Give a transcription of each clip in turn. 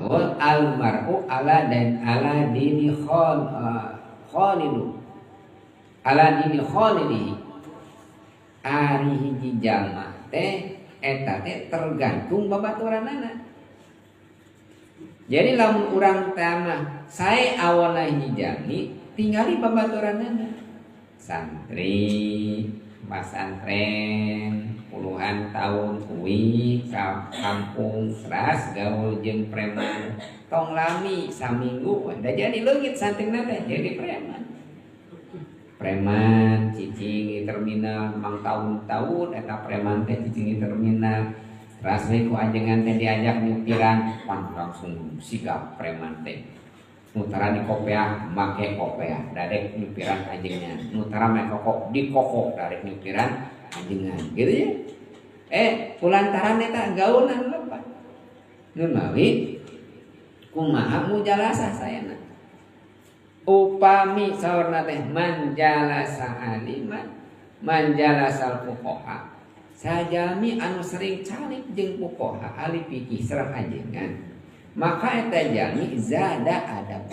Rasul, "Almar'u ala dan ala dini khalilu ala dini khalilihi." Ari hiji jalma teh eta teh tergantung babaturanana. Jadi lamun urang teh sae awalna hiji jalmi, tingali babaturanana. Santri pasantren puluhan tahun uih ka kampung, teras gaul jeung preman, tong lami, saminggu da jadi leungit santrina teh, jadi preman. Preman cicing di terminal mang tahun-tahun, eta preman teh cicing di terminal, teras we ku ajengan teh diajak nyupiran, pan langsung sigap preman teh. Nu tara dikopeah, make kopeah dadek nyupiran ajengan. Nu tara make kokok, dikokok dadek nyupiran ajengan, gitu ya. Kulantaran eta gaulan lepat. Nu mawi kumaha mujalasah saena? Upami saurna teh man jalasa aliman, man jalasal fuqaha, sajami anu sering calik jeung fuqaha, ahli fikih sareng ajengan, maka eta jalmi zada adab,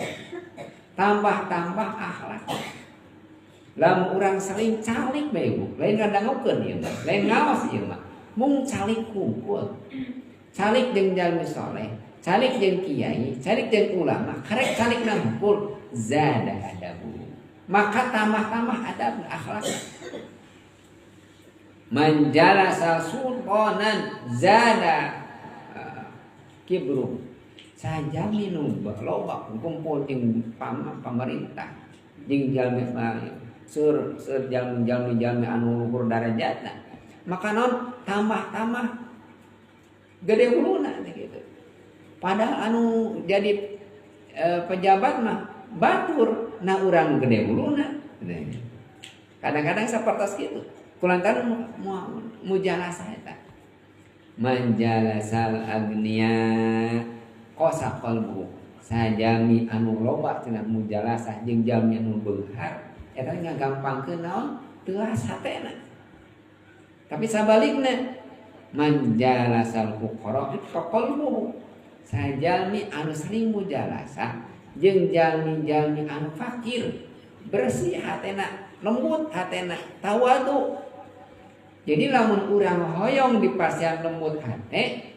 tambah-tambah akhlak. Lamun urang sering calik bae, Bu, lain ngadangukeun ieu mah, lain ngaos ieu mah, mung calik kumpul, calik jeung jalmi soleh, calik jeung kiai, calik jeung ulama, karek calik ngumpul, zada adabu, maka tambah-tambah adab, akhlak. Man jalasa sultanan zada kibru. Sajami nu loba kumpul jeung pamarintah, jeung jalmi sur sur jalmi jalmi jalmi anu luhur darajatna, maka non tambah-tambah gede huluna gitu. Padahal anu jadi pejabat mah batur, nah urang gede huluna. Kadang-kadang seperti gitu kulantaran mujalasah eta. Man jalasal agniya qasa qalbu. Sajami anu loba cenah mujalasah jeung jalmi anu beunghar, eta ngagampangkeun naon, teuas hatena. Tapi sabalikna, man jalasal fuqara qalbuhu. Sajalmi anu sering mujalasah jeung jalmi-jalmi anu fakir, bersih hatena, lembut hatena, tawadu. Jadi lamun urang hoyong dipasihan lembut hate